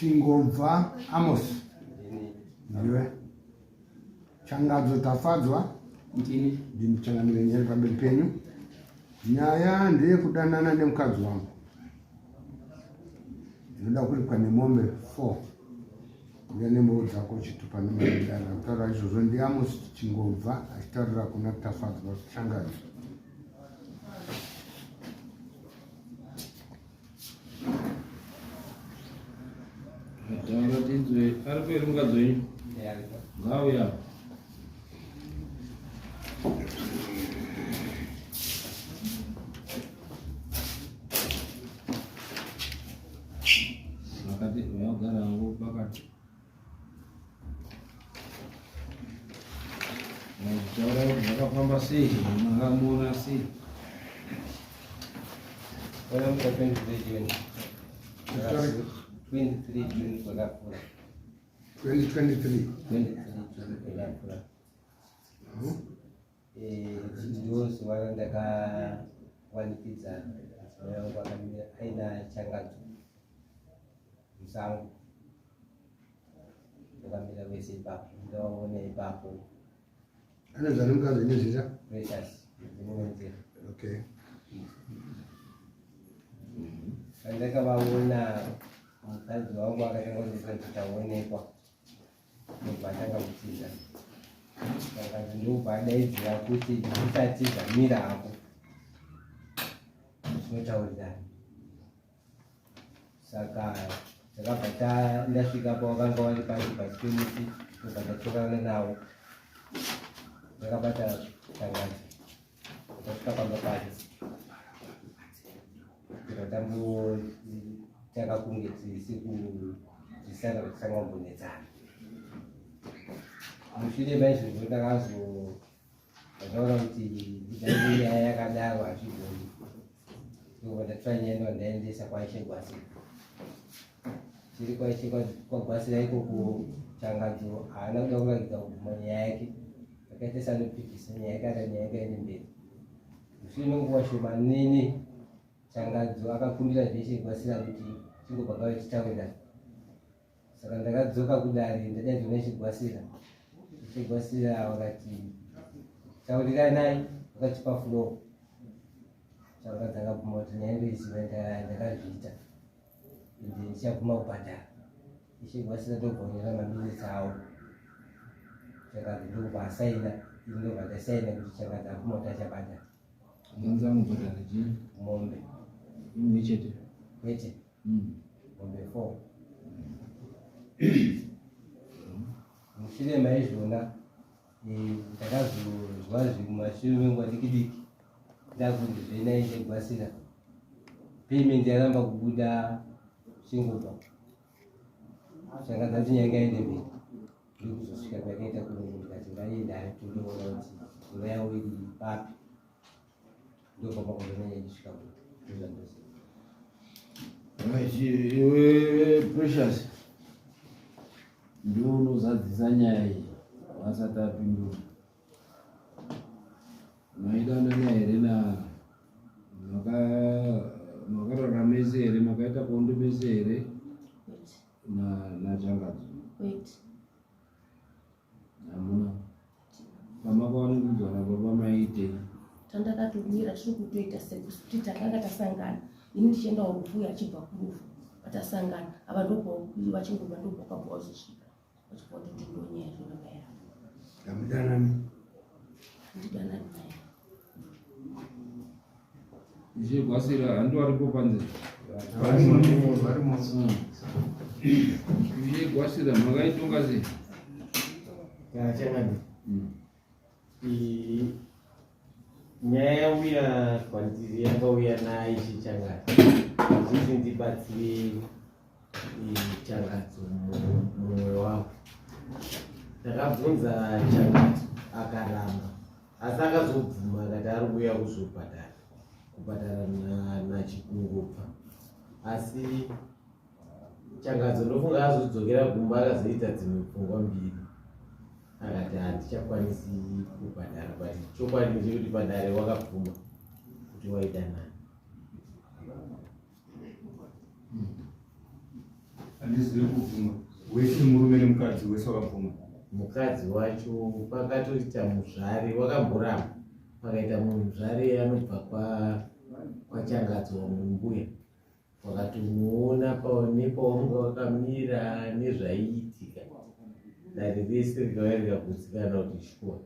Chingobva Amos. Ndiwe. Changadzo Tafadzwa. Ndini. Ndini changamire nyaya pamberi penyu. Nyaya ndeyekudanana nemukadzi wangu. Ndinoda kuripwa nemombe 4. Uya nembowo dzako chitupa nemadara. Kutaura izvozvo ndiAmos Chingobva achitaurira kuna Tafadzwa Changadzo. Taura tinzwe ari kweri mukadzi wenyu ngauya. Vakati vagara hangu pakati. Taura kuti zvakafamba sei, makamuona sei? Vakamuka 23 June. 23 June kwakapfuura. 2023. 23 June kwakapfuura. Ndiro zuva randakawanikidza mudzimai wangu akamira aina changadzo musango. Takamira vese ipapo, ndavaona ipapo. Anozana mukadzi nezita? Precious. Ndinomudzira. Okay. Pandakavaona mukadzi wangu akatanga kundiita kuti taonekwa ndobva atanga kutiza. Saka ndobva adaidzira kuti usatiza mira hako. Tinotaurirana. Saka takabva ndasvika pawakanga wari pasi pasi pemuti ndobva ndatorana nawo. Ndakabata tangadzo. Ndasvika pamba pake. Ndobva tambotanga kunge tisi kudzisana kuti tisangambonetsana. Mushure maizvozvo ndakazo ndakaona kuti ndidai nyaya yakadaro hazvigoni. Ndobva ndatora nyaya ndobva ndaendesa kwaIshe Gwasira. Tiri kwaIshe kwaGwasira ikoko Changadzo haana kuda kuratidza kubvuma nyaya yake. Akaita seanopikisa nyaya yake ati nyaya yake aende mberi. Mushure menguva shomanene Changadzo akakumbira zveIshe Gwasira kuti chingobva ngave titaurirane. Saka ndakadzoka kudare ndadaidzwa nechigwasira. Chigwasira vakati tauriranai vakatipa floor. Saka ndakabvuma kuti nyaya ndoiziva ndakazviita ende ndichabvuma kubhadhara. Chigwasira ndobva maminitsi awo. Chakadzi ndokubva asaina ini ndobva ndasaina kuti chakadzi abvuma kuti achabhadhara. Mwanza anobhadhara chii? Mombe. Imwe chete? Kwete. Mombe 4. Mushure maizvona ndakazozwa zvekumashure menguva diki diki ndakunzi zvenai chegwasira payment yaramba kubuda chingobva saka ndati nyaya ngaende mberi ndikuzosvika kwakaita kuno ndikati ngaienda hayo tindoona kuti nguva yavo iri papi ndobva pakuzoona ichisvika kuno ndozvandoziva. Iwe Precious ndiwe unozadzisa nyaya iyi vasati apindura. Maidanana here na makarara mese here makaita bonde mese here naChangadzo? Wait. Hamuna. Pamakawanikudzwa nababa maiitei? Tandakatomira tiri kutoita sekuti takanga tasangana ini ndichienda kurufu uyo achibva kurufu patasangana ava ndobva vachingobva ndobva kwabva wazosvika vachibva watoti ndonyaya zvona mai ava. Hamudanani? Handidanani naye. Ishe Gwasira handi waripo panze. Varimo. Ishe Gwasira makaitonga sei? Chakadi. Nyaya yauya kwandiri yakauya naIshe Changati. Zvisi ndibatsire Changadzo mumwe wangu. Ndakabvunza Changadzo akaramba. Asi akazobvuma akati ari kuuya kuzobhadhara kubhadhara nachikungobva asi Changadzo ndofunga azodzokera kumba akazoita dzimwe pfungwa mbiri akati handichakwanisi kubhadhara but chokwadi ndechekuti padare wakabvuma kuti waidanana. Handizive kubvuma. Wese murume nemukadzi wese wakabvuma. Mukadzi wacho pakatoita muzvare wakamboramba pakaita muzvare anobva kwaChangadzo mbuya wakatomuona nepawanga wakamira nezvaiitika dare rese rikauya rikagutsikana kuti shuwa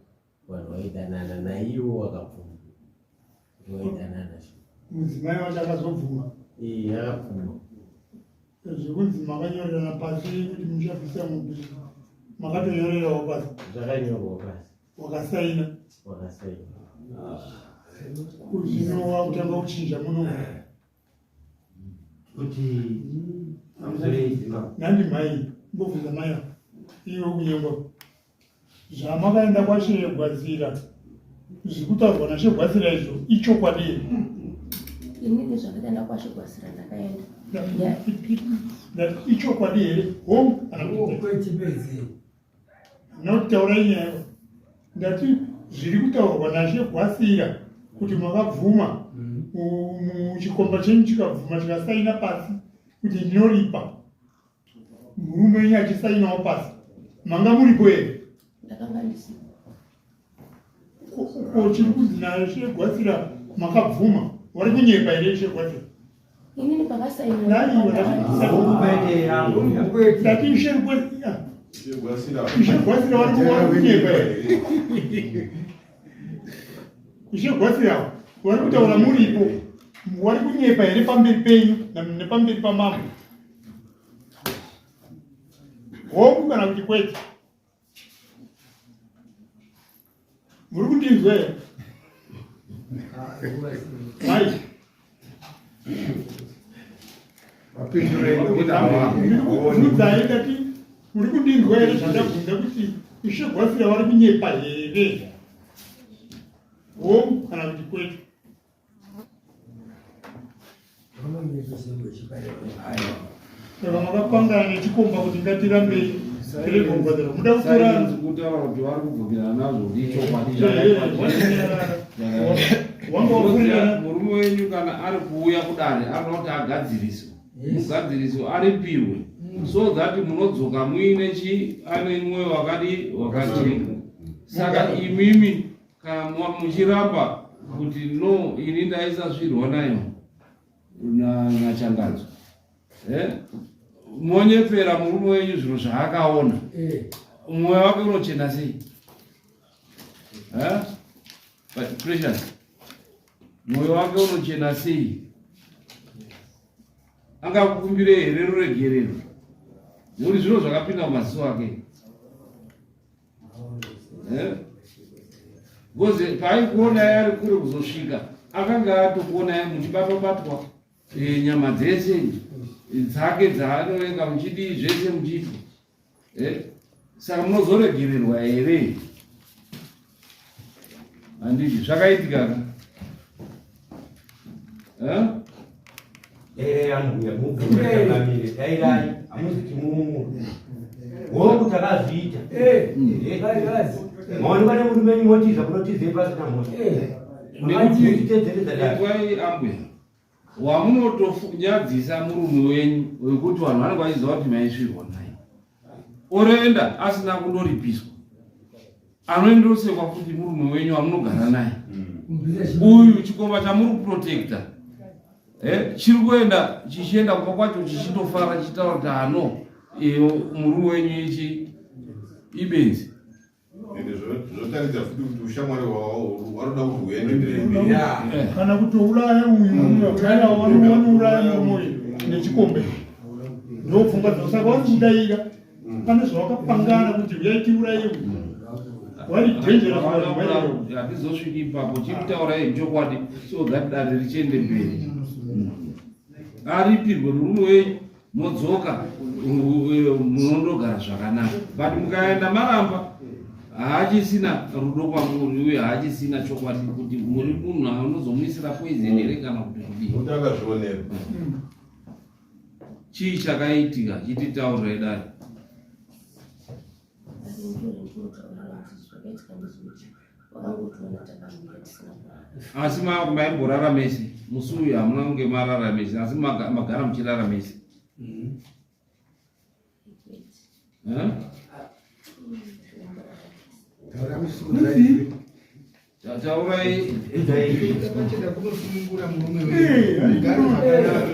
vanhu vaidanana naiwo wakabvuma kuti vaidanana shuwa. Mudzimai wacho akazobvuma? Ee, akabvuma. Zvekunzi makanyorerana pasi kuti muchabvisa mombe, makatonyorerawo pasi? Zvakanyorwa pasi. Wakasaina? Wakasaina. Zvino wakutanga kuchinja muno kuti nandi mai mbobvunza mai ava iwe kunyengwa zvamakaenda kwashegwazira zviri kutaurwa nashegwazira izvo ichokwadi here? Inini zvandakaenda kwashegwazira ndakaenda. Ndati ichokwadi here, hongu kana kuti Kwechipedzi. Nokutaura inyaya, ndati zviri kutaurwa nashegwasira kuti makabvuma, muchikomba chenyu chikabvuma, chikasaina pasi kuti ndinoripa, murume wenyu achisainawo pasi, manga muripo here? Ndakanga ndisipo. Ko chiri kunzi nashegwasira makabvuma, wari kunyepa here shegwasira? Inini pakasainwa Ndati ishegwasira wari kunyepa here? Ishegwasira wari kutaura muripo, wari kunyepa here pamberi penyu nepamberi pamambo? Hongu kana kuti kwete? Muri kundinzwa here mai? Ndiri ndati muri kundinzwa here zvandabvunza kuti ishegwasira vari kunyepa here, hongu kana kuti kwete? Saka makapangana nechikomba kuti ngatirambei tirege kubhadhara, muda kutora Sainzi kutaura kuti vari kubvumirana nazvo kuti ichokwadi. Wanga wafurirana. Murume wenyu kana ari kuuya kudare anoda kuti agadziriswe, mugadziriswe, aripirwe, so that munodzoka muine chi ane mwoyo wakadi wakachena. Saka imimi kana muchiramba kuti no, ini ndaisasvirwa nayo nachangadzo, eh? Monyepera murume wenyu zviro zvaakaona, mwoyo wake unochena sei? Eh? But Precious, mwoyo wake unochena sei? Angakukumbire here ruregerero nekuti zviro zvakapinda mumaziso ake? Eh? Because paaikuonai ari kure kuzosvika akanga atokuonai muchibatwa batwa, nyama dzese dzake dzaanovenga muchidii zvese muchiitwa. Saka munozoregererwa here? Handiti zvakaitika ka? Eh? Ambuya mubvunzaamire dairai hamuziti mumwe hongu takazviita maonekwa nemurume wenyu motiza kunotizei pasina mhosva? Nekuti inzwai ambuya, wamunotonyadzisa murume wenyu wekuti vanhu vanenge vachiziva kuti maisvirwa naye, orenda asina kundoripiswa, anoendosekwa futi murume wenyu wamunogara naye uyu. Chikomba chamuri kuprotecta, chiri kuenda chichienda kumba kwacho chichitofara chichitaura kuti ano murume wenyu ichi ibenzi. Ende zvotaridza futi kuti ushamwari hwavo varoda kuti huenderere mberi. Kana kutouraya uyu, vanouraya murume uyu nechikombe, ndopfungwa dzavo. Saka vari kudaira pane zvavakapangana kuti uyai tiuraye uyu, vari dangerous vanhu vaivo. Hatizosviki ipapo, chikutaurai chokwadi so that dare richiende mberi. Aripirwe murume wenyu, modzoka munondogara zvakanaka, but mukaenda maramba, haachisina rudo kwamuri uye haachisina chokwadi kuti muri munhu anozomuisira poison here kana kuti kudii. Otanga zvionero. Chii chakaitika? Chititaurirai dare. Ndinotaurira kuti zvakaitika ndezvekuti vakangotiona takamira tisina kurara. Asi maimborara mese musi uyu? Hamuna kunge marara mese, asi magara muchirara mese? Taurai kunosunungura murume mugare zvakanaka.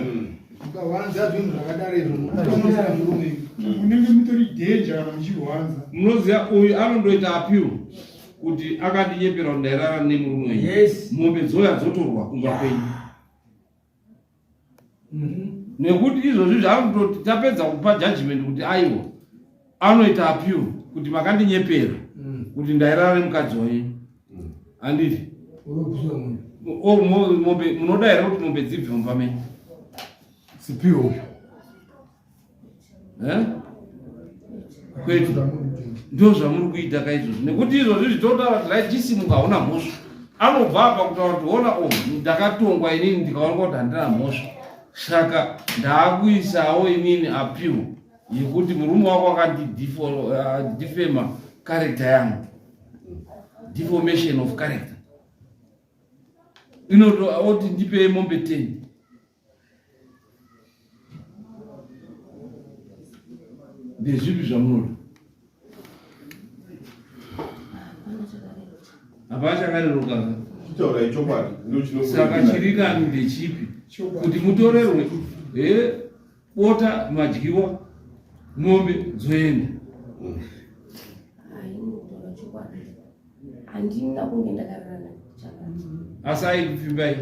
Ukawanza zvinhu zvakadaro izvo munotoomesera murume. Munenge mutori danger kana muchihwanza. Munoziva uyu anondoita appeal kuti akandinyepera kuti ndairara nemurume wenyu. Yes. Mombe dzoya dzotorwa kumba kwenyu. Nekuti izvozvi zvaanototi tapedza kupa judgment kuti aiwa anoita appeal kuti makandinyepera kuti ndairara nemukadzi wenyu. Handiti? Mombe munoda here kuti mombe dzibve mumba menyu? Sipiwo uyu. Eh? Kwete. Ndo zvamuri kuita ka izvozvi nekuti izvozvi zvitotaura kuti right chisimuka hauna mhosva. Anobva apa kutaura kuti ona o ndakatongwa inini ndikaonekwa kuti handina mhosva. Saka ndaakuisawo inini appeal yekuti murume wako akandidefama character yangu. Deformation of character. Inoto oti ndipei mombe 10. Ndezvipi zvamunoda? Hapana chakareruka. Kutaurai chokwadi Saka chiri nani ndechipi? Kuti mutorerwe eh bota madyiwa mombe dzoenda. Hayi, chokwadi. Handina kunge ndakarara naChakati. Asi aikupfimbai?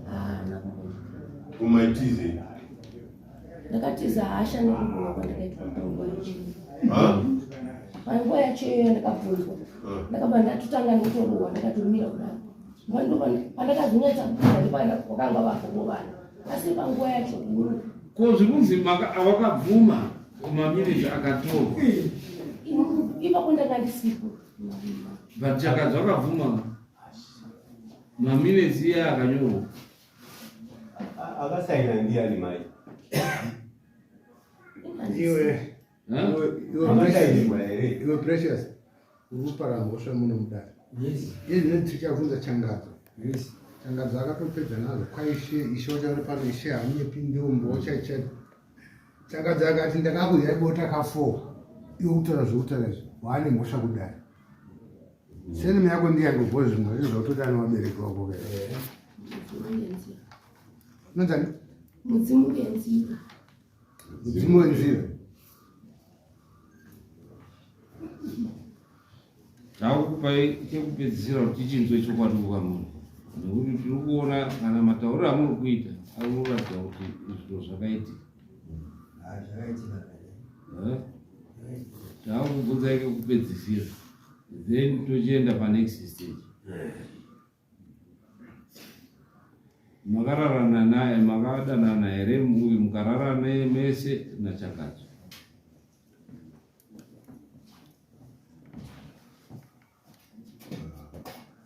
Haana kumbondipfimba. Umaitize? Ndakatiza hasha nekurohwa kwandakaitwa panguva yacho. Panguva yacho iyoyo ndakabvunzwa. Ndakabva ndatotanga nekutorohwa ndakatomira kudaro. Pandakazonyatsa kupinda ndopakanga vagogovana. Asi panguva yacho inini Ko zvikunzi wakabvuma maminitsi akatorwa. Ipapo ndanga ndisipo. But Chakadzi wakabvuma maminitsi iye akanyorwa. Akasaina ndiani mai? Iwe Akasainirwa here? Iwe Precious, uri kupara mhosva muno mudare. Yes. Iye zvino tichabvunza Changadzo. Yes. Changadzo akatopedza nazvo kwaishe, ishe wacho pano ishe haunyepi ndiwo chaichai. Changadzo akati ndakakudya bota ka 4. Iwe kutaura zvekutaura izvi, waane mhosva kudare. Seneme yako ndiye yangobva zvimwe zvinhu zvakutoda nevabereki vako ke. Unonzani? Mudzimu wenzira. Mudzimu wenzira. Takukupai chekupedzisira kuti tichinzwe chokwadi kukamuri nekuti tiri kuona kana matauriro amuri kuita ari kuratidza kuti zviro zvakaitika. Takubvunzai kekupedzisira then tochienda panext stage. Makararana naye, makadanana here uyu mukarara mese naChakadzo?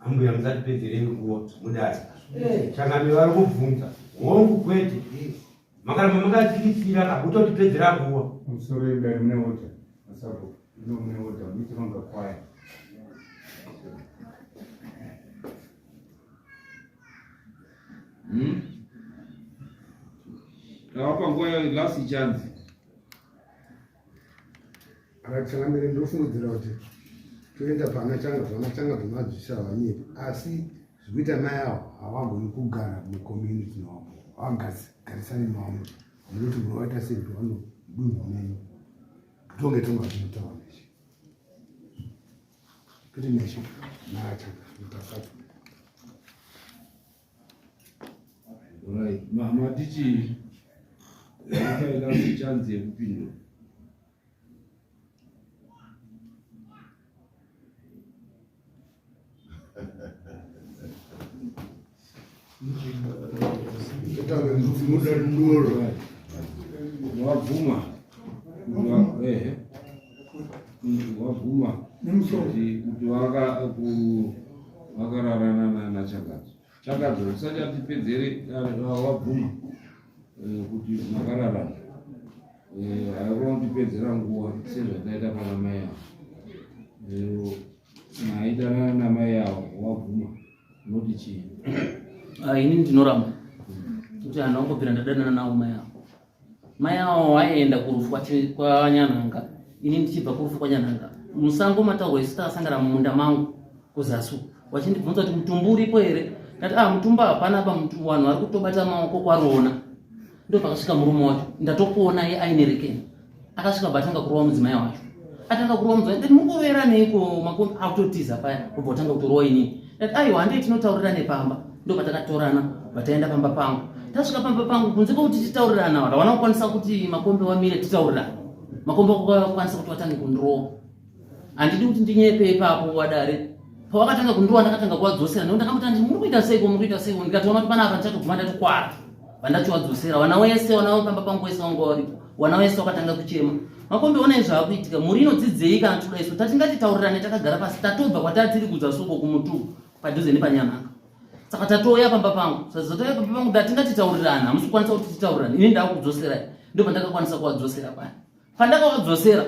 Ambuya musatipedzere nguva mudare. Changamire vari kubvunza. Hongu kwete. Makaramba makatsikitsira kakutotipedzera nguva. Musoro yedare mune order. Masabhuku, ino mune order, muite vanga kwaya. Tawapa nguva last chance. Changamire ndinofungidzira kuti toenda pana Changadzo, vana Changadzo madzisha havanyepi, asi zvikuita mai avo havagoni kugara mucommunity mavo, havagarisani mavo, nekuti munovaita sei kuti vanodunhu menyu tonge tonga zvinotaura neshe kuti neshe naChangadzo mutafati. Right, mati chii? Last chance yekupindura. Wabvuma. Ehe. Wabvuma kuti wakararana naChakadzo. Chakadzo usachatipedzere wabvuma kuti makararana. Haikona kutipedzera nguva sezvataita pana mai avo. Maidanana namai avo wabvuma unoti chii? Ini ndinoramba kuti handina kumbobvira ndadanana navo mai avo. Mai avo waienda kurufu kwaNyanhanga, ini ndichibva kurufu kwaNyanhanga. Musango mataurwa isu takasangana mumunda mangu kuzasi uku. Wachindibvunza kuti mutumbu uripo here? Ndati ah, mutumbu hapana apa, vanhu vari kutobata maoko kwaRona. Ndo pakasvika murume wacho, ndatokuonai aine rekeni. Akasvika bva atanga kurova mudzimai wacho. Atanga kurova mudzimai, ndati mukurovera neiko makombi akutotiza paya, kubva utanga kutorova inini. Ndati aiwa, handei tinotaurirane pamba. Ndo patakatorana, vataenda pamba pangu. Tasvika pamba pangu, kunze kwekuti titaurirana, hawana kukwanisa kuti makombi wamire titaurirane. Makombi akakwanisa kuti watange kundirova. Handidi kuti ndinyepe ipapo wadare. Pawakatanga kundirova ndakatanga kuvadzosera, nekuti ndakamuti handiti muri kuita seiko, muri kuita seiko, ndikatoona kuti panapa ndichatoguma ndatokwara. Vandachiwadzosera vana wese, vana vepamba pangu wese vanga varipo, vana wese wakatanga kuchema. Makombi, onai zvaakuitika, mhuri inodzidzei kana toda isu tatingatitaurirane takagara pasi, tatobva kwatatiri kudza soko kumutu padhuze nepanyanhanga. Saka tatouya pamba pangu, saka tatouya pamba pangu tatingatitaurirana, hamusi kukwanisa kuti titaurirane, ini ndakukudzoserai. Ndipo pandakakwanisa kuvadzosera paya. Pandakavadzosera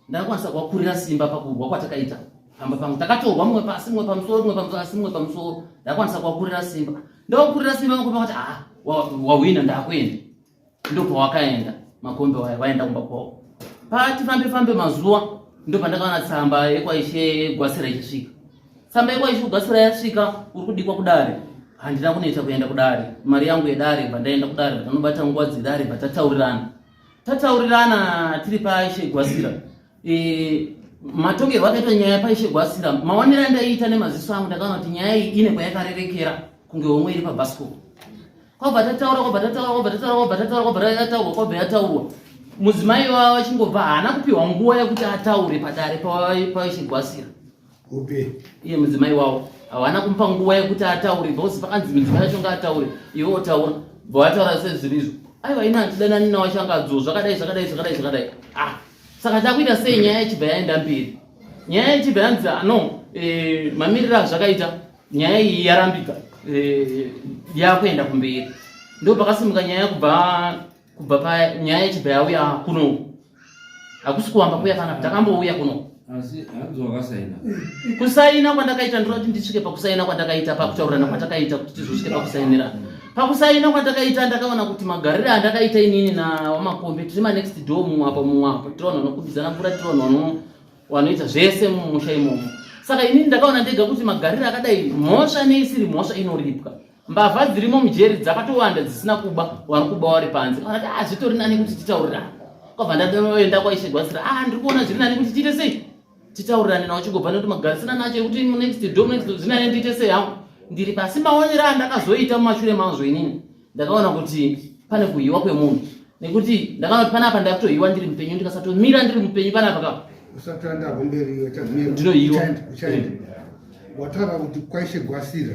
ndakakwanisa kuvakurira simba pakurwa kwatakaita pamba pangu. Takatorwa mumwe pasi, mumwe pamusoro, mumwe pasi, mumwe pamusoro. Ndakakwanisa kuvakurira simba. Ndavakurira simba makombe vakati ah, wahwina ndakuenda. Ndopawakaenda makombe waya vaenda kumba kwavo. Pati fambe fambe mazuva ndopandakaona tsamba yekwaIshe Gwasira ichisvika. Tsamba yekwaIshe Gwasira yasvika, uri kudikwa kudare. Handina kuneta kuenda kudare. Mari yangu yedare bva ndaenda kudare, ndanobata nguva dzedare bva tataurirana. Tataurirana tiri paIshe Gwasira. Matongerwo akaitwa nyaya paIshe Gwasira, maonero andaiita nemaziso angu ndakaona kuti nyaya iyi ine kwayakarerekera kunge homwe iri pabhasikoro. Kwabva tataura, kwabva tataura, kwabva tataura, kwabva tataura, kwabva yataurwa, kwabva yataurwa. Mudzimai wavo achingobva haana kupiwa nguva yekuti ataure padare paIshe Gwasira. Upi? Iye mudzimai wavo hawana kumupa nguva yekuti ataure, because pakanzi mudzimai wacho ngaataure, iwe otaura, bva wataura sezvirizvo. Aiwa, ini handidanani nawo changadzo, zvakadai zvakadai zvakadai zvakadai. Ah, saka takuita sei? Nyaya ichibva yaenda mberi, nyaya ichibva yanzi ah, no, mamiriro azvakaita nyaya iyi yarambika, yakuenda kumberi. Ndo pakasimuka nyaya kubva pa nyaya ichibva yauya kuno. Hakusi kuwamba kuya kana takambouya kuno. Asi hanzi wakasaina. Kusaina kwandakaita ndinoda kuti ndisvike pakusaina kwandakaita, pakutaurirana kwatakaita kuti tizosvike pakusainira. Pakusaina kwandakaita ndakaona kuti magariro andakaita inini naWamakombe tiri manext door, mumwe apa mumwe apa, tiri vanhu vanokubidzana mvura, tiri vanhu vanoita zvese mumusha imomo. Saka inini ndakaona ndega kuti magariro akadai, mhosva neisiri mhosva inoripwa. Mbavha dzirimo mujeri dzakatowanda dzisina kuba, vari kuba vari panze. Kana kuti zvitori nani kuti titaurirane. Kwabva ndatoenda kwaIshe Gwasira, ndiri kuona zviri nani kuti tiite sei? Titaurirane nawo chigobva nekuti magarisana nacho ekuti next door, next door, zviri nani ndiite sei hangu. Ndiri pasi maonero andakazoita mumashure mazvo inini. Ndakaona kuti pane kuhiwa kwemunhu. Nekuti ndakaona kuti panapa ndakutohiwa ndiri mupenyu, ndikasatomira ndiri mupenyu panapa ka. Usatanda kumberi iwe, chamira. Ndinohiwa. Uchaenda, uchaenda. Wataura kuti kwaIshe Gwasira.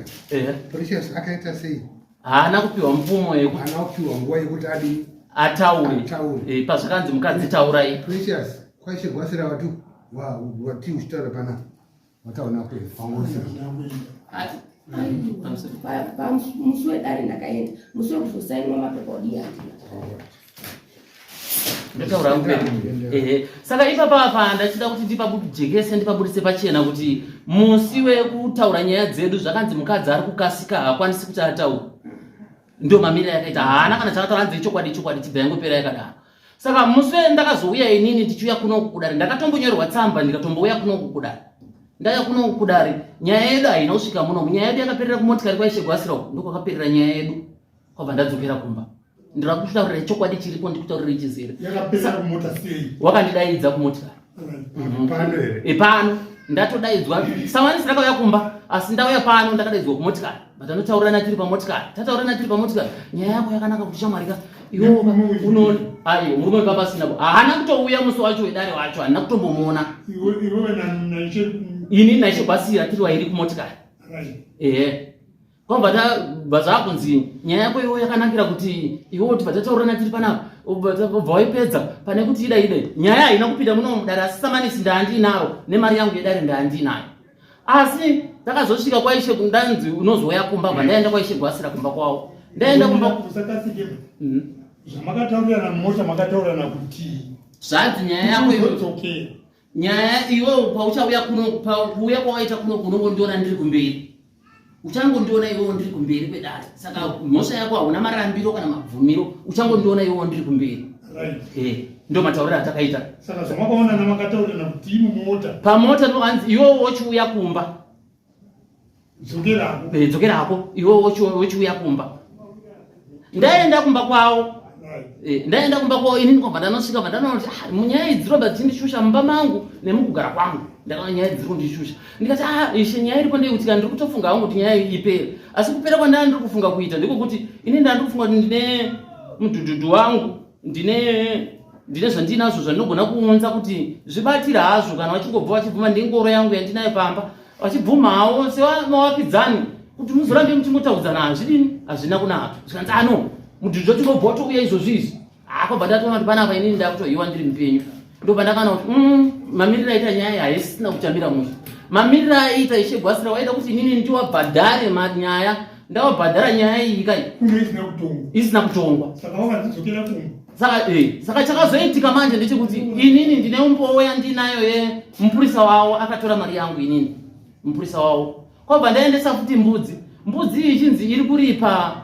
Precious akaita sei? Haana kupiwa mvumo yekuti haana kupiwa nguva yekuti adi ataure. Ataure. Pazvakanzi mukadzi taurai. Precious, kwaIshe Gwasira wati wati uchitaura pana wataona kuenda pangosi. Musi wedare ndakaenda, musi wekuzosainwa mapepa odi handina. Ndotaura mberi. Ehe. Saka ipapa apa ndachida kuti ndipabudjekese, ndipabudise pachena kuti musi wekutaura nyaya dzedu zvakanzi mukadzi ari kukasika haakwanisi kuti ataure. Ndio mamiriro yakaita, haana kana chakataura, hanzi chokwadi chokwadi chibva yangopera yakadaro. Saka musi ndakazouya inini ndichiuya kunoku kudare, ndakatombonyorerwa tsamba ndikatombouya kunoku kudare. Ndauya kunoku kudare, nyaya yedu haina kusvika munomu. Nyaya yedu yakaperera kumotikari kwaIshe Gwasira uko, ndokwakaperera nyaya yedu. Kwabva ndadzokera kumba. Ndinoda kutaurira chokwadi chiripo, ndikutaurira chizere. Yakapera kumota sei? Wakandidaidza kumotikari. Pano here? Pano ndatodaidzwa. Sawanisi ndakauya kumba, asi ndauya pano ndakadaidzwa kumotikari. But anotaurirana tiri pamotikari. Tataurirana tiri pamotikari. Nyaya yako yakanaka kuti shamwari ka. Iwe unoona, ayo murume baba asina. Haana kutouya musi wacho wedare wacho, handina kutombomuona. Iwe naIshe Ini naIshe Gwasira tiri vairi kumotikari. Ehe. Kwabva tabva zvakunzi nyaya yako iwe yakanakira kuti iwe kuti patataurana tiri panapa ubva waipedza pane kuti ida ida. Nyaya haina kupinda muno mudare, asi samanisi ndaandinaro nemari yangu yedare ndaandinayo. Asi takazosvika kwaIshe ndanzi unozouya kumba, bva ndaenda kwaIshe Gwasira kumba kwavo. Ndaenda kumba. Usakasike. Zvamakataurirana mumota makataurirana kuti zvanzi nyaya yako iwe Uzodzokera. Nyaya iwe pauchauya kuno, kuuya kwawaita kuno unongondiona ndiri kumberi. Uchangondiona iwewo ndiri kumberi kwedare. Saka mhosva yako hauna marambiro kana mabvumiro, uchangondiona iwewo ndiri kumberi. Eh, ndo matauriro atakaita. Saka zvamakaonana makataurirana kuti mumota. Pamota ndo hanzi iwe wochiuya kumba. Dzokerako. Eh, dzokerako iwe wochiuya kumba. Ndaenda kumba kwavo. Eh, ndaenda kumba kwavo inini kwabva ndanosvika bva ndanoona kuti ah, munyaya idzi dzirobva dzichindishusha mumba mangu nemukugara kwangu. Ndakaona nyaya dziri kundishusha. Ndikati ah, ishe nyaya iripo ndeyekuti kana ndiri kutofunga hangu kuti nyaya iyi ipere. Asi kupera kwandanga ndiri kufunga kuita ndikokuti inini ndanga ndiri kufunga kuti ndine mudhudhudhu wangu ndine ndine zvandinazvo zvandinogona kuunza kuti zvibatire hazvo kana vachingobva vachibvuma ndingoro yangu yandinayo pamba vachibvumawo sevavakidzani kuti muzorambe muchingotaudzana hazvidini hazvina kunaka zvikanzi ano ah, mudhudhu watingobva watouya izvozvi izvi akobva ah, ndatoona kuti panapa inini ndakutohiwa ndiri mupenyu ndobva ndakaona kuti mamiriro aita nyaya haisina kutambira mushe mamiriro aiita ishe gwasira waida kuti inini ndiwabhadhare manyaya ndawabhadhara nyaya iyi kai isina kutongwa saka eh, saka chakazoitika manje ndechekuti inini ndine umbowo yandinayo ye mupurisa wawo akatora mari yangu inini mupurisa wawo kwabva ndaendesa futi mbudzi mbudzi iyi ichinzi iri kuripa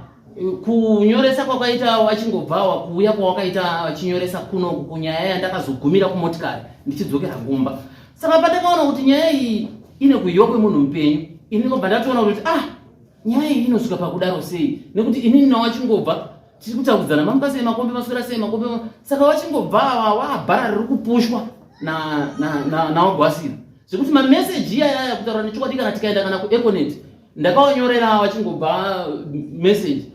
eh, kunyoresa kwakaita wachingobvawa kuuya kwawakaita wachinyoresa kunoku kunyaya yandakazogumira kumotikari ndichidzokera kumba saka pandakaona kuti nyaya iyi ine kuyiwa kwemunhu mupenyu ini kobva ndatoona kuti ah nyaya iyi inosvika pakudaro sei nekuti inini nawachingobva tiri kutaudzana mamuka sei makombe maswera sei makombe saka wachingobva ava wabhara riri kupushwa nawagwasira zvekuti mameseji iyayaya kutaura nechokwadi kana tikaenda kana kueconet ndakawanyorera wachingobva meseji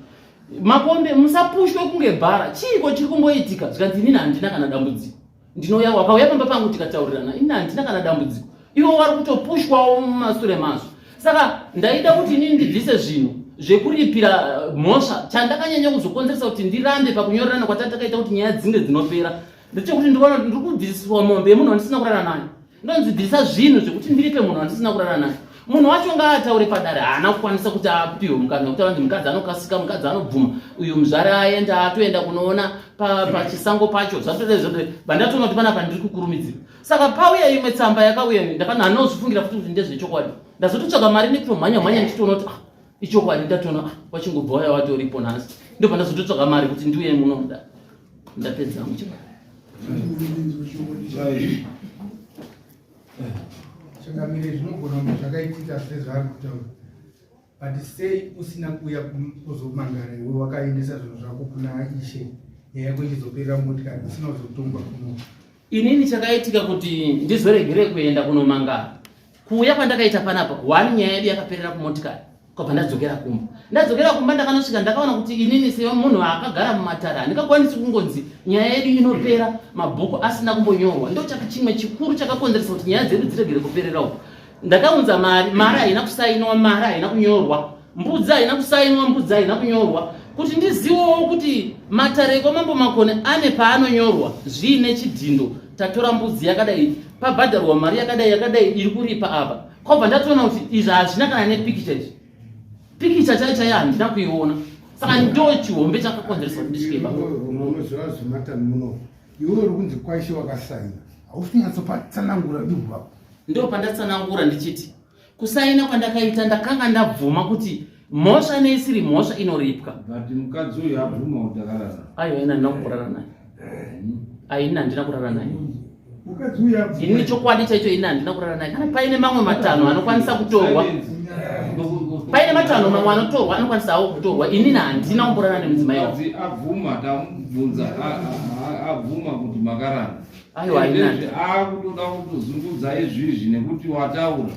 makombe musapushwe kunge bhara chiiko chiri kumboitika zvikanzi inini handina kana dambudziko ndinouya wakauya pamba pangu tikataurirana ini handina kana dambudziko ivo vari kutopushwawo mumasure mazvo saka ndaida kuti inini ndibvise zvinhu zvekuripira eh, mhosva chandakanyanya kuzokonzeresa kuti ndirambe pakunyorerana kwatakaita kuti nyaya dzinge dzinopera ndechekuti ndikuona kuti ndiri kubvisiswa mombe yemunhu wandisina kurara naye ndonzi bvisa zvinhu zvekuti ndiripe munhu wandisina kurara naye munhu wacho ngaataure padare haana kukwanisa kuti apiwe mukana wekutaura kuti mukadzi anokasika mukadzi anobvuma uyu muzvare aenda atoenda kunoona pachisango pacho zvatodezvode bandatoona kuti panapa ndiri kukurumidzira saka pauya imwe tsamba yakauya ndakana handinozvifungira futi kuti ndezvechokwadi ndazototsvaga mari nekutomhanya mhanya ndichitoona kuti ah, ichokwadi ndatoona ah, wachingobva waya watoripo nhasi ndobva ndazototsvaga mari kuti ndiuye munoda ndapedza hangu chibaba Changamire zvinogona kunge zvakaitika sezvaari kutaura but sei usina kuuya kuzomangara iwe wakaendesa zvinhu zvako kuna ishe nyaya yako ichizoperera motikari usina kuzotongwa kuno inini chakaitika kuti ndizoregere kuenda kunomangara kuuya kwandakaita panapa one nyaya yedu yakaperera kumotikari kwabva ndadzokera kumba ndadzokera kumba ndakanosvika ndakaona kuti inini semunhu akagara mumatare handingakwanisi kungonzi nyaya yedu inopera mabhuku asina kumbonyorwa ndo chaka chimwe chikuru chakakonzeresa kuti nyaya dzedu dziregere kuperera uko ndakaunza mari mari haina kusainwa mari haina kunyorwa mbudzi haina kusainwa mbudzi haina kunyorwa kuti ndiziwewo kuti matare ekwamambo makone ane paanonyorwa zviine chidhindo tatora mbudzi yakadai pabhadharwa mari yakadai yakadai iri kuripa apa kwabva ndatoona kuti izvi hazvina kana nepikicha izvi pikicha chaiyo chaiyo handina kuiona saka ndo chihombe chakakonzeresa kuti ndisvike ipapo unoziva zvematani muno iwe uri kunzi kwaishe wakasaina hausi kunyatsopatsanangura dubu apo ndo pandatsanangura ndichiti kusaina kwandakaita ndakanga ndabvuma kuti mhosva neisiri mhosva inoripwa but mukadzi uyu abvuma kuti akarara aiwa ina handina kumborara naye aini handina kurara naye ini chokwadi chaicho ini handina kurara naye kana paine mamwe matanho anokwanisa kutorwa paine matanho mamwe anotorwa anokwanisa hawo kutorwa inini handina kumborara nemudzimai wangu abvuma tamubvunza abvuma kuti makarara aiwa akutoda kutozungudza izvizvi nekuti wataura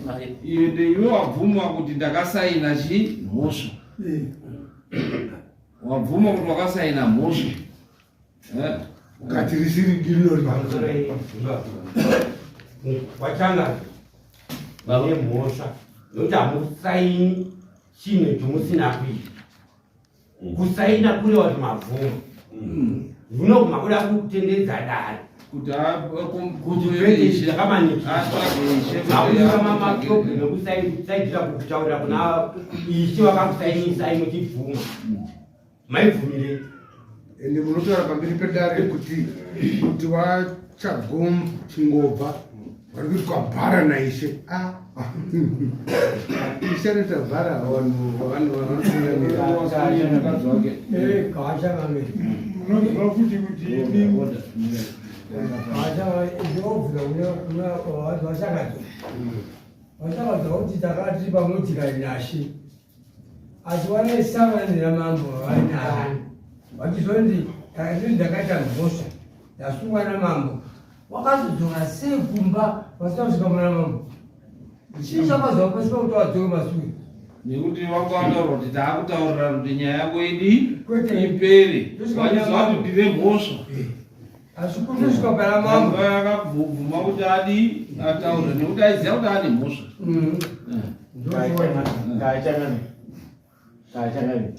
ende iwe wabvuma kuti ndakasaina chi mhosva eh. wabvuma kuti wakasaina mhosva eh? ukati risiri ndinori wachanga vane mhosva nokuti hamusaini chinhu chomusina kuita kusaina kureva kuti mabvuma zvinoguma kuda kutenderedza dare kuti akamanikidzaakuisamamaproblem ekusaidira kutaurira kuna ishe vakakusainisai muchibvuma maibvumirei ende munotaura pamberi pedare kuti kuti wachagom chingobva Vari kuitwa bhara naishe. Ah. Ishe anoita bhara vanhu vanotungamira. Eh, kasha vamwe. Munoziva futi kuti imi Kasha ndobvira kuna vashakadzi. Vashakadzi kuti takati pamudzika nashe. Asi vanesavanira mambo vainavo. Vachizonzi ini ndakaita mhosva. Ndasungwa namambo. Wakazodzoka sei kumba vasina kusvika muna mambo? Chii chakazova pasi pekuti wadzoke masure? Nekuti vanga vataura kuti taakutaurira kuti nyaya yako idi ipere, vachiziva kuti ndine mhosva. Asi kutosvika pana mambo akabvuma kuti adi ataure nekuti aiziva kuti ane mhosva. Kachangani.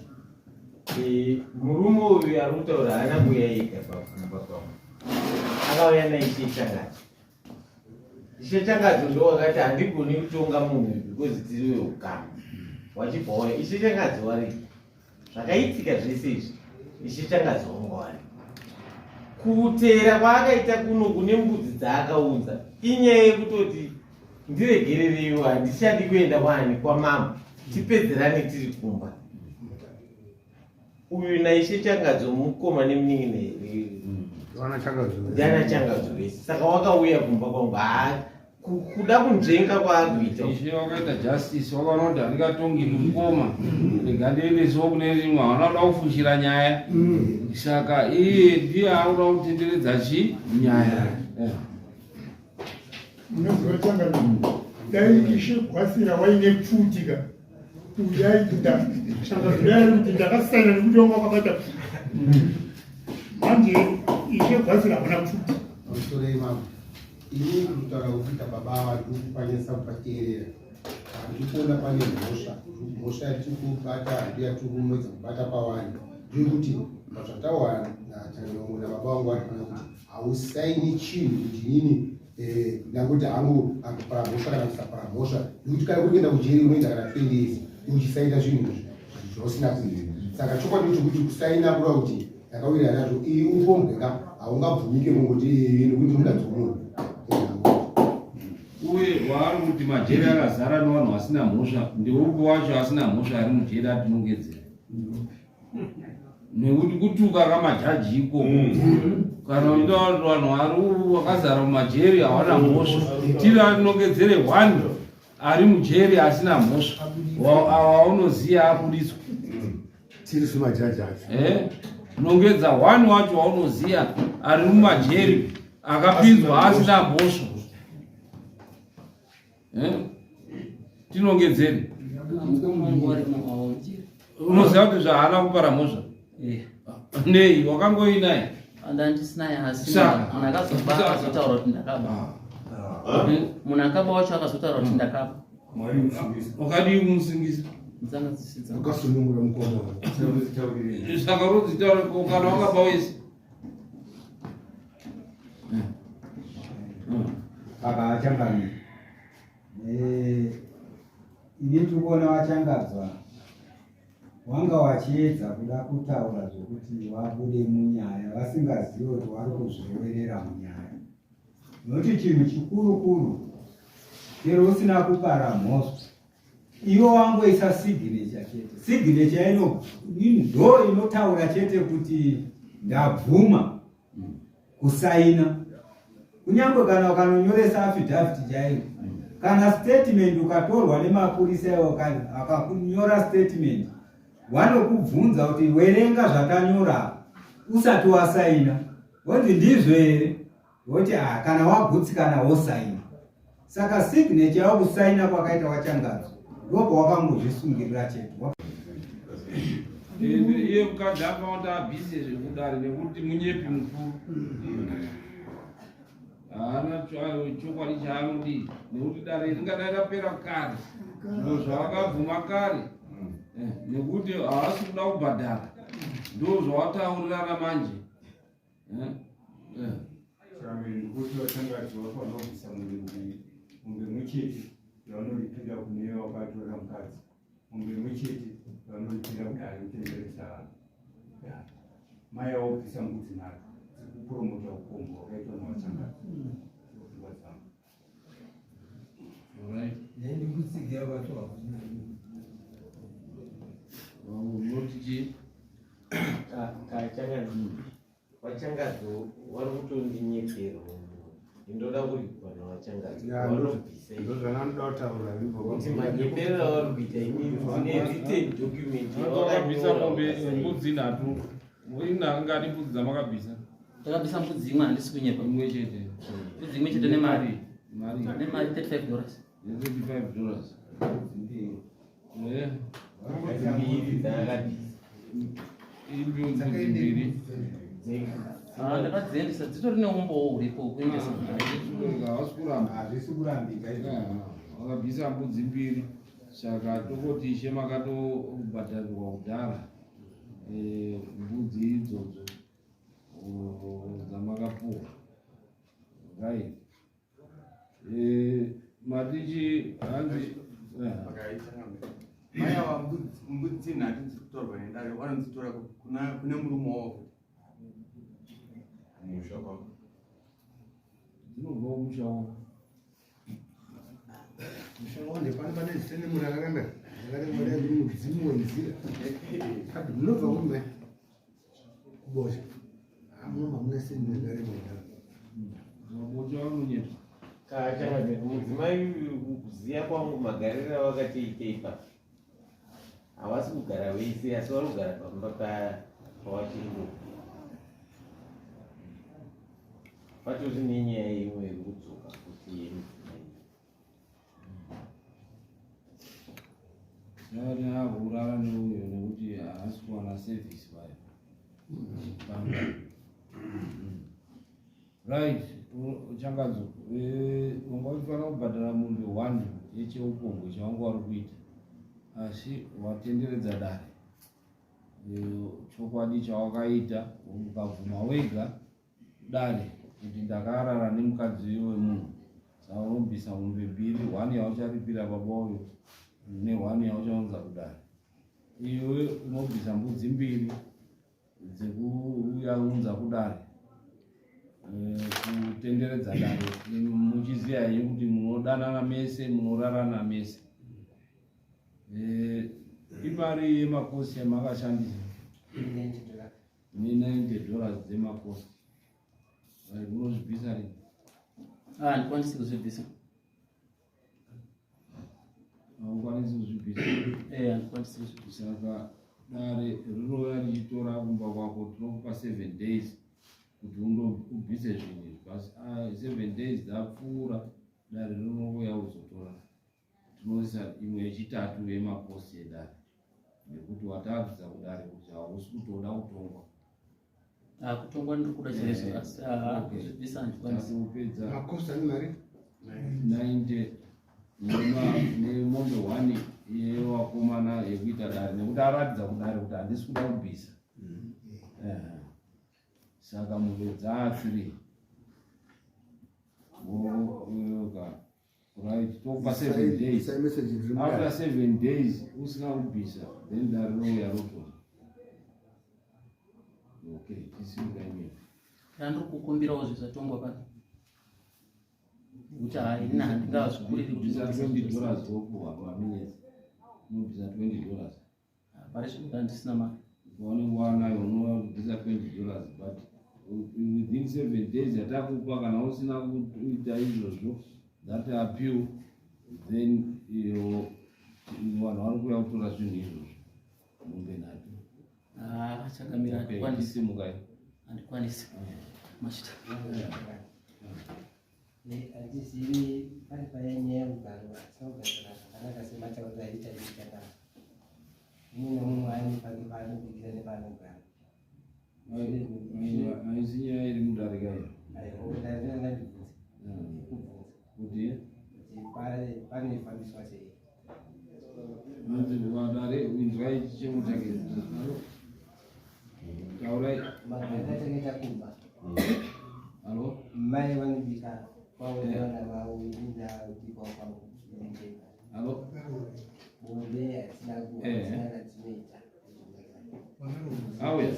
Murume uyu ari kutaura haana kuuya ega pakumba kwangu. Akauya naIshe Changadzo. Ishe Changadzo ndo wakati handigoni kutonga munhu uyu because tiri veukama. Wachibva wauya. Ishe Changadzo wari. Zvakaitika zvese izvi. Ishe Changadzo wanga wari. Kuteera kwaakaita kuno kune mbudzi dzaakaunza inyaya yekutoti ndiregerereiwo handichadi kuenda kwani kwamambo tipedzerane tiri kumba. Uyu naIshe Changadzo mukoma nemunin'ina here? Ndiana Changadzo vese. Saka wakauya kumba kwangu haa kuda kunzvenga kwaakuita. Ishe wakaita justice wakaona kuti handingatongi mukoma rega ndiendesewo kune rimwe hawana kuda kufushira nyaya saka iye ndiye akuda kutenderedza chi nyaya. Munoziva changamire, dai Ishe Gwasira waine pfuti ka uyai changamire ari kuti ndakasaina nekuti wanga wakabata pfuti. Manje Ishe Gwasira hauna pfuti. Pamusorei mambo, ini kutaura kuita baba ava ndikukwanisa kupateerera. Handikuona pane mhosva, mhosva yatiri kubata handi yatiri kumedza kubata pavari. Ndiri kuti pazvataura nachangamire nababa vangu vari pana kuti hausaini chinhu kuti inini ndangoti hangu akupara mhosva kana kusapara mhosva, nekuti kana kuri kuenda kujeri unoenda kana 20 years uchisaina zvinhu zvausina kuita. Saka chokwadi chekuti kusaina kureva kuti ndakawirira nazvo, iyi upombwe ka haungabvumike kungoti nekuti mukadzi wemunhu. Uye waari kuti majeri akazara nevanhu vasina mhosva, ndeupi wacho asina mhosva ari mujeri atinongedzera? Nekuti kutuka kamajaji ikoko, kana uchiita kuti vanhu vari vakazara mumajeri hawana mhosva, tiri atinongedzere one ari mujeri asina mhosva waunoziva abudiswa. Tiri sumajaji acho. Nongedza one wacho waunoziva ari mumajeri akapinzwa asina mhosva. Tinongedzere. Unoziva kuti zvahaana kupara mhosva? Nei wakangoinaye? Andandisinaye asi Saka. munhu akazoba akazotaura kuti ndakaba. Munhu akaba wacho akazotaura kuti ndakaba. Wakadii kumusingisa? Dzanga dzisidza. Wakasunungura mukoma wako. Saka unodzitaura kana wakaba wese. Baba vachangamire. Ini ndiri kuona vachangadzwa wanga wachiedza kuda kutaura zvekuti vabude munyaya vasingazivi kuti vari kuzviroverera munyaya. Nokuti chinhu chikurukuru chero usina kupara mhosva iwe wangoisa signature chete. Signature ino ndo inotaura chete kuti ndabvuma kusaina. Kunyange kana ukanonyoresa affidavit chaiyo kana statement ukatorwa nemapurisa iwo akakunyora statement vanokubvunza kuti werenga zvatanyora usati wasaina, wonzi ndizvo here, woti kana wagutsikana wosaina. Saka signature yakusaina kwakaita wachangadzwa ndopawakangozvisungirira chete. Iye mukadzi akaona abvise zvekudare nekuti munyepi mukuru. Haana chokwadi chaanodii nekuti dare ringadai rapera kare zviro zvavakabvuma kare nekuti havasi kuda kubhadhara ndo zvawataurirana manje. Ndikuti vachangadzi vafanira kubvisa mombe mbiri, mombe imwe chete yavanoripira kune vakatora mukadzi, mombe imwe chete yavanoripira kudare kutenderedza vanhu. Mai avo kubvisa mbudzi nhatu dziri kupromota upombwe hwakaitwa navachangadzi. Pfungwa dzangu. Kutsigira vacho hakusina. Unoti chii? Kachangadzo vachangadzo vari kutondinyepera ndinoda kuripwa navachangadzo vanobvisa ndozvanoda kutaura kuti manyeperero avari kuita inini ndine written document Wakabvisa mombe mbudzi nhatu. Ina ngani mbudzi dzamakabvisa? Ndakabvisa mbudzi imwe handisi kunyepa. Imwe chete. Mbudzi imwe chete nemari. Mari. Nemari 35 dollars. 35 dollars. Eh. Mbiri dzakabvisa. Imbudzi mbiri. Ah, ndakadziendesa dzitori neumbowo huripo hwekuendesa. Havasi kuramba. Hazvisi kurambika izvo. Vakabvisa mbudzi mbiri. Saka tokoti ishe makatobhadharirwa kudhara eh, mbudzi idzodzo oh, dzamakapuwa. Right. Eh, matichi hanzi eh, Mai ava mbudzi nhatu dziri kutorwa nedare vanodzitora kune murume wavo. Musha kwako. Dzinobva kumusha wavo. Musha pane pane zitenemu rakaramba rakaramba dai mudzimu wenzira. Kati munobva kume kubosha. Hamuna hamuna seni rakaramba kudaro. Mabocha vanonyepa. Kachangadzo mudzimai uyu kuziya kwangu magariro avakatiitei pa havasi kugara vese asi vari kugara pamba pawachingo patori nenyaya imwe yekudzoka kuti yemudzimai. Yaani akurara neuyo nekuti haasi kuwana service vayo. Pamba. Right, Changadzo, wanga uchifanira kubhadhara mombe 1 yecheupombwe chawanga uri kuita, asi watenderedza dare. Chokwadi chawakaita ukabvuma wega dare kuti ndakarara nemukadzi wemunhu, saka unobvisa mombe mbiri, 1 yaucharipira baba uyo ne1 yauchaunza kudare. Iwe unobvisa mbudzi mbiri dzekuuya unza kudare, kutenderedza dare muchiziva henyu kuti munodanana mese, munorarana mese. Imari yemakosi yamakashandisa ne90 dollars dzemakosi, munozvibvisa rini? Ah, handikwanisi kuzvibvisa. Haukwanisi kuzvibvisa? Eh, handikwanisi kuzvibvisa. Saka dare rinouya richitora kumba kwako, tinokupa 7 days kuti ubvise zvinhu izvi. Basi 7 days dzapfuura, dare rinouya kuzotora. Tinoisa imwe yechitatu yemakosi edare nekuti wataratidza kudare kuti hausi kutoda kutongwa. Ah, kutongwa ndiri kuda chaizvo, asi kuzvibvisa handikwanisi. Takupedza Makosi ane mari 90 nemombe 1 yevakomana yekuita dare nekuti aratidza kudare kuti handisi kuda kubvisa. Saka mombe dzaa 3 woka. Right, tokupa 7 days. Sai message riri mudare. After 7 days usina kubvisa, then dare rinouya rotora. Okay, tisimuka imini. Ndandiri kukumbirawo zvisatongwa pano. Nekuti hai ini handingazvikuriri kuti Bvisa 20 dollars wopuhwa paminutes. Unobvisa 20 dollars. Pari zvino ndandisina mari. Paunenge wanayo unobvisa 20 dollars, but within 7 days yatakupa, kana usina kuita izvozvo, that appeal, then iyo vanhu vari kuuya kutora zvinhu izvozvo, mombe nhatu. Ah, chakamira. Okay, handikwanisi. tisimukai. Handikwanisi. Machita. Handizivi pari panyaya yekugara, hatina kugadzira zvakanaka sematauriro aita ichakana. Mumwe nemumwe ane pake paanobikira nepaanogara. Haisi nyaya iri mudarika iyo. Ndandibvunza kubvunza kuti kuti panofambiswa sei. Hanzi vadare, inzwai chichemo chake, taurai. Magariro atakaita kumba, Alo. Mai vanobika kwavo nevana vavo, ini ndabikawo kwangu. Alo. Bonde hatina hatina ratinoita. Auya.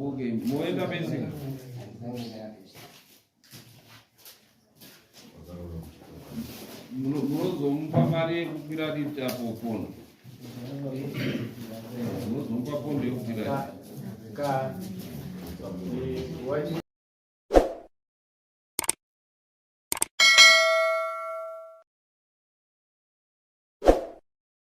Okay, moenda mese. Munozomupa mari yekukwira lift apo pondo. Munozomupa pondo yekukwira. Ka,